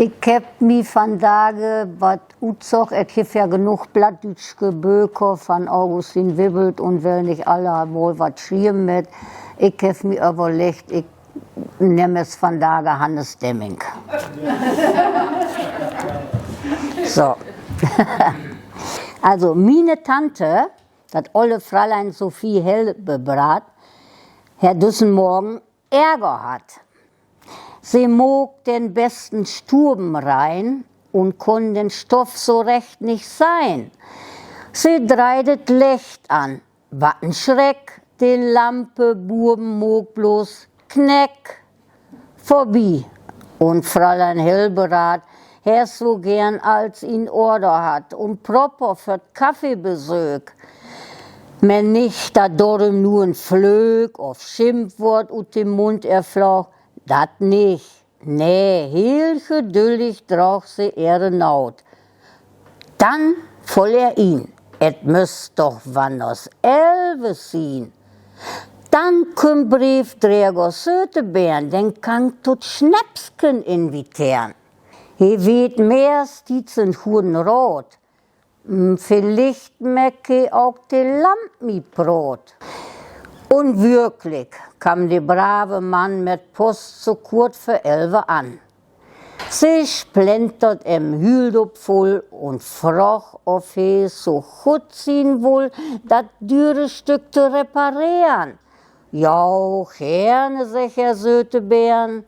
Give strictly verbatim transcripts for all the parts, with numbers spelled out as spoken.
Ik heff mi vandage wat utsocht, et gifft ja genug plattdüütske Böker van Augustin Wibbelt un well nich alle mal wat schrieven mit. Ik heff mi överleggt, ik nehm es vandage Hannes Demming. So. Also, miene Tante, dat olle Fräulein Sophie Helbebraat, hett düssen Morgen Ärger hatt. Se maak den besten Stuven rein un kunn den Stoff so recht nich sehn. Se dreiht et Lecht an. Wat en Schreck, de Lampe buven maak blots Kneck. Vörbi. Un Fräulein Helbebraat hett so geern allens in Order hatt un propper för't Kaffeebesöök. Men nich, dat dor em nu en Flöök of Schimpwoort ut de Mund ehr floog, dat nich. Nee, heel gedüllig draag se ehre Naut. Dann foll ehr in, et müss doch wanners elve sien. Dann kümmt Breefdräger Sötebeern, den kann 'k to't Schnäpsken inviteren. He weet mehrstiets en guden Raat. Villicht mäk he ok de Lamp mi praat. Un würklik kamm de brave Mann met Post so kurt vör elve an. Se splentert em Hüldop vull un fraagt, of he so gutt sien wull, dat düre Stück to repareren. Jau, geerne, seggt ehr Sötebeern.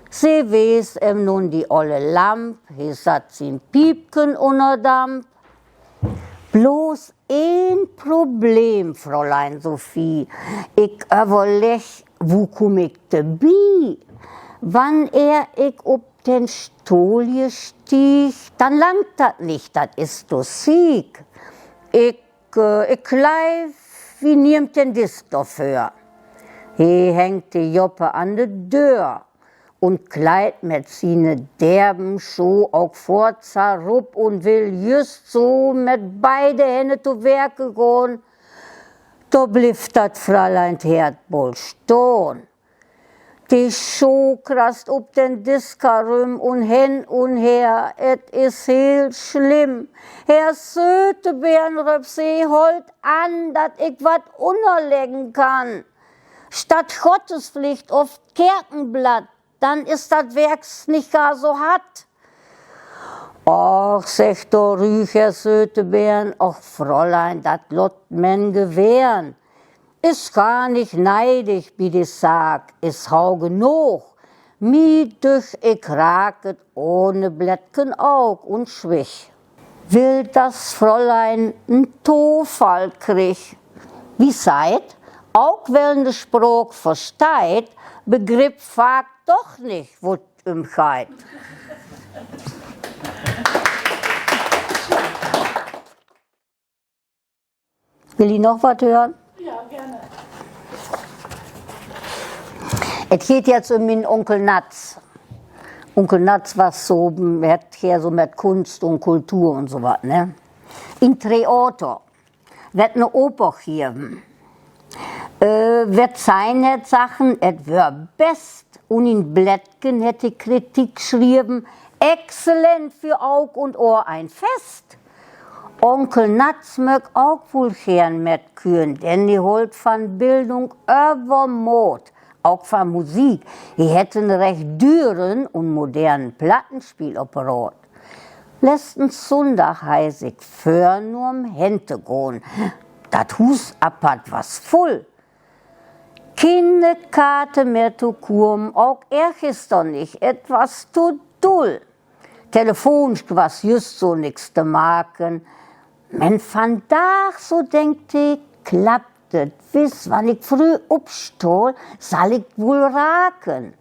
Se wees em nu de olle Lamp, he satt sien Piepken unner Damp. Blots een Problem, Fräulein Sophie. Ik överlegg, wo kumm ik dorbi? Wannehr ik op den Stohl stieg, dann langt dat nich, dat is to siek. Ik, ik gleiv, wi nehmt den Disk dorför. He hängt de Joppe an de Döör un kleidt met siene derben Schoh ok foorts rup un will jüst so met beide Hänne to Werke gahn, dor blifft dat Fräulein Hertboll stahn. De Schoh kratzt op den Disk rüm un hen un her. Et is heel slimm. Herr Sötebeern, röppt se, hollt an, dat ik wat unnerleggen kann. Statt Gottsflicht of Kerkenblatt, dann is dat Werks nich gar so hart. Och, seggt dor rüg Herr Sötebeern, och Fräulein, dat lott men gewehren. Is gar nich neidig bi de Saak, is hau genoog. Mi dücht, ik raak et ohne Blättken ok, un swigg. Will das Fräulein en Tofall krigg. Wi seiht, ok well 'n de Spraak versteiht, begrippt faak doch nich, wo't üm geiht. Will ji noch wat hören? Et geiht jetzt üm mien Unkel Natz. Unkel Natz was so, hett hier so met Kunst un Kultur un so wat, ne? In Theater wett 'ne Oper geven. Äh, wett sien hett, sagen, et wör best, un in Blättken hett he Kritik schrieven: Exzellent, för Aug un Ohr en Fest. Onkel Natz möök ok woll geern met Küern, denn he hollt van Bildung övermaat, ok van Musik. He hett en recht düren un modernen Plattenspielapparaat. Letzten Sunndag harr he sik vörnahmen, hen to gahn. Dat Huus apart was vull. Kiene Kaarte mehr to kapen, ok eergister nich, et was to dull. Telefonsch was jüst so nix to maken. Men vandaag, so denkt he, klappt et wiss, wann ik fröh opstah, sall ik woll raken.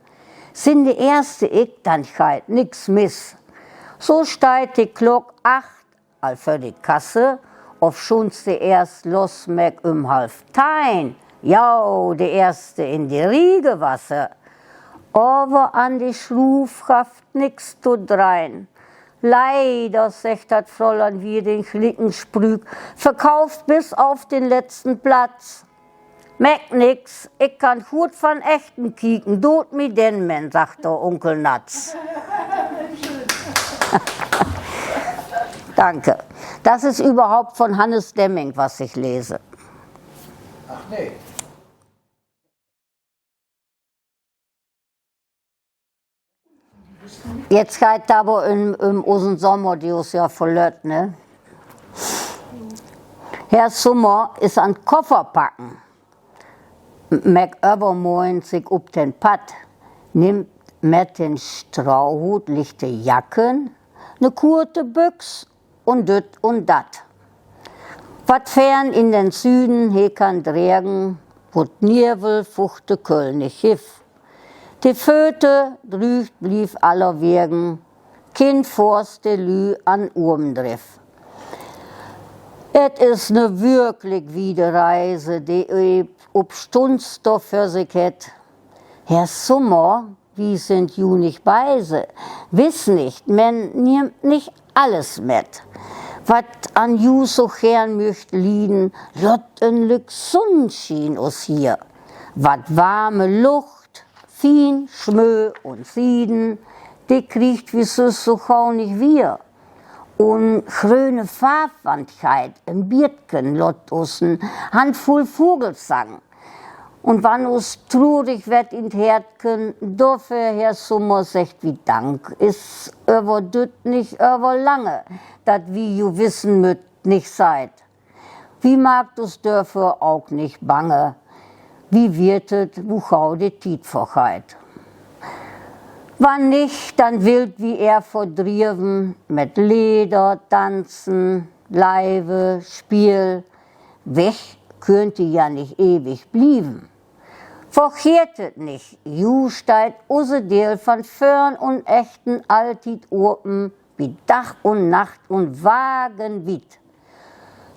Sin de eerste ik, dann geiht nix miss. So steiht he Klock acht al vör de Kasse, ofschoonst he eerst losmäk üm half teihn. Jau, de eerste in de Riege was he. Aver an de Schruuv gaff 't nix to dreihen. Leider, seggt dat Fräulein wier den glieken Sprüük: Verkauft bis auf den letzten Platz. Maakt nix, ik kann goot van achtern kieken, doot mi denn man, seggt dor Onkel Natz. Danke. Das ist überhaupt von Hannes Demming, was ich lese. Ach nee. Jetzt geiht dat aver üm, üm usen Sommer, de us ja verlött, ne? Herr Summer is an Koffer packen, maakt övermoin sik up den Padd, nimmt met den Strauhut lichte Jacken, ne kurte Büx un düt un dat. Wat fern in den Süden he kann dregen, wo 't Niewel, fuchte Köll nich giff. De Föte drüügt bliev allerwegen, kien Forst de Lü an Uem driff. Et is 'ne würklik wiede Reise, de e upstunns dor vör sik hett. Herr Summer, wi sünd ju nich beise, wiss nich, men niehmt nich alles met. Wat an ju so geern mücht lieden, lott en lück Sunnschien us hier. Wat warme Lucht, fien, schmöö un sieden, de kriegt wi süss so gau nich wier. Un gröne Farfwandkeit, en bietken lott us en Handvull Vugelsang. Un wann us trurig wett in't Hertken, dorför, Herr Summer, seggt wi Dank, is över düt nich över lange, dat wi ju wissen mööt, nich seiht. Wi maakt us dorför ok nich bange, wi wietet, wu gau de Tiet vergeiht. Wann nich, denn willt wi ehr verdrieven met Leder, Danzen, Leive, Spiel. Weg köönt de ja nich ewig blieven. Vergeet et nich, ju steiht use Deel van vörn un echten alltied open, bi Dag un Nacht un wagenwiet.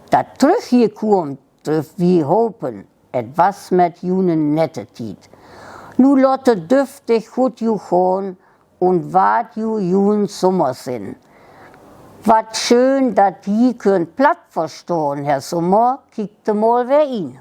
Dat trüch ji koomt, dröfft wi hopen, et was met ju 'ne nette Tiet. Nu lott et düftig guot ju gahn un wahrt ju junen Summersinn. Wat schöön, dat ji köönt Platt verstahn, Herr Summer, kiekt de mal weer in.